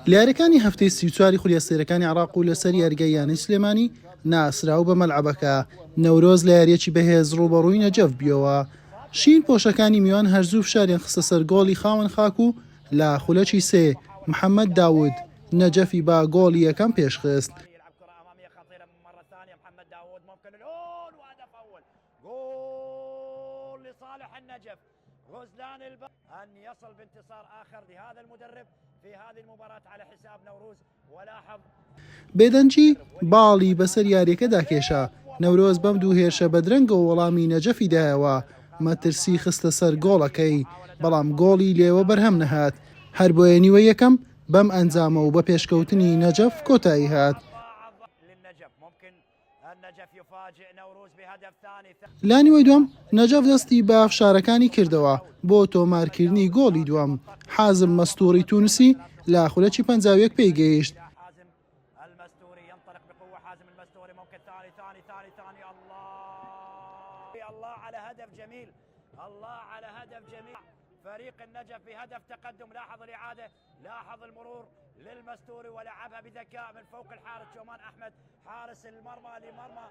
لە یاریەکانی هەفتەی 34 ی خولی ئەستێرەکانی عێراق و لەسەر یاریگای یانەی سلێمانی ناسراو بە مەلعەبەکە، نەورۆز لە یاریەکی بەهێز ڕووبەڕووی نەجەف بیەوە. شین پۆشەکانی میوان هەر زوو فشاریان خستە سەر گۆڵی خاوەن خاک و لە خولەکی سێ محەمەد داود نەجەفی بە گۆڵی یەکەم پێشخست. غزلان الب ان يصل بانتصار اخر لهذا المدرب في هذه المباراة على حساب نوروز ولاحظ بێدەنگی باڵی بەسەر یاریەکەدا کێشا، نەورۆز بەم دوو هێرشە بەدرەنگەوە وەڵامی نەجەفی دایەوە، مەترسی خستە سەر گۆڵەکەی، بەڵام گۆڵی لێوە بەرهەم نەهات، هەربۆیە نیوەی یەکەم بەم ئەنجامە و بە پێشکەوتنی نەجەف کۆتایی هات. لە نیوەی دووەم نەجەف دەستی بە فشارەکانی کردەوە بۆ تۆمارکردنی گۆڵی دووەم، حازم مەستووری تونسی لە خولەکی 51 پێی گەیشت. لاحظ المرور للمستوري ولعبها بذكاء من فوق الحارس شومان احمد حارس المرمى لمرمى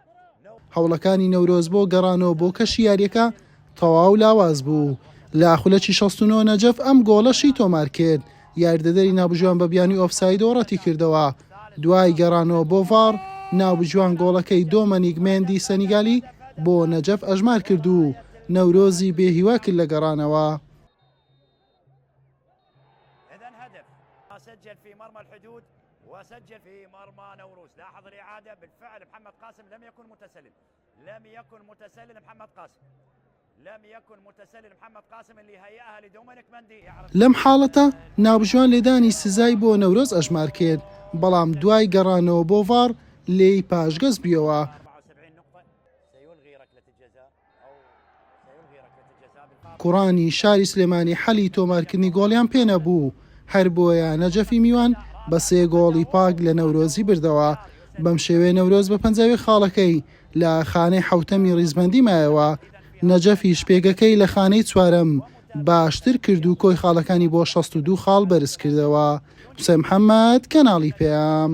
هەوڵەکانی نەورۆز بۆ گەڕانەوە بۆ کەشی یاریەکە تەواو لاواز بوو. لە خولەکی 69 نەجەف ئەم گۆڵەشی تۆمار کرد، یاریدەدەری ناوبژیوان بە بیانووی ئۆفسایدەوە ڕەتیکردەوە. دوای گەڕانەوە بۆ ڤاڕ، ناوبژیوان گۆڵەکەی دۆمەنیک مێندی سەنیگالی بۆ نەجەف ئەژمار کرد و نەورۆزی بێهیوا کرد لە گەڕانەوە. اذا هدف سجل في مرمى الحدود وسجل في مرمى نوروز لاحظ الاعاده بالفعل محمد قاسم لم يكن متسلل لم يكن متسلل محمد قاسم لم يكن متسلل محمد قاسم اللي هيئها لدومينيك مندي لەم حاڵەتە ناوبژیوان لێدانی سزای بۆ نەورۆز ئەژمار کرد، بەڵام دوای گەڕانەوە بۆ ڤاڕ لێی پاشگەز بوویەوە. سيلغي ركله الجزاء کوڕانی شاری سلێمانی حەلی تۆمارکردنی گۆڵیان پێنەبوو، هەربۆیە نەجەفی میوان بە سێ گۆڵی پاک لە نەورۆزی بردەوە، بەم شێوەیە نەورۆز بە 51 خاڵەکەی لە خانەی حەوتەمی ریزبەندی مایەوە، نەجەفیش پێگەکەی لە خانەی چوارەم باشتر کرد و کۆی خاڵەکانی بۆ 62 خاڵ بەرزکردەوە. حوسێن محەمەد، کەناڵی پەیام.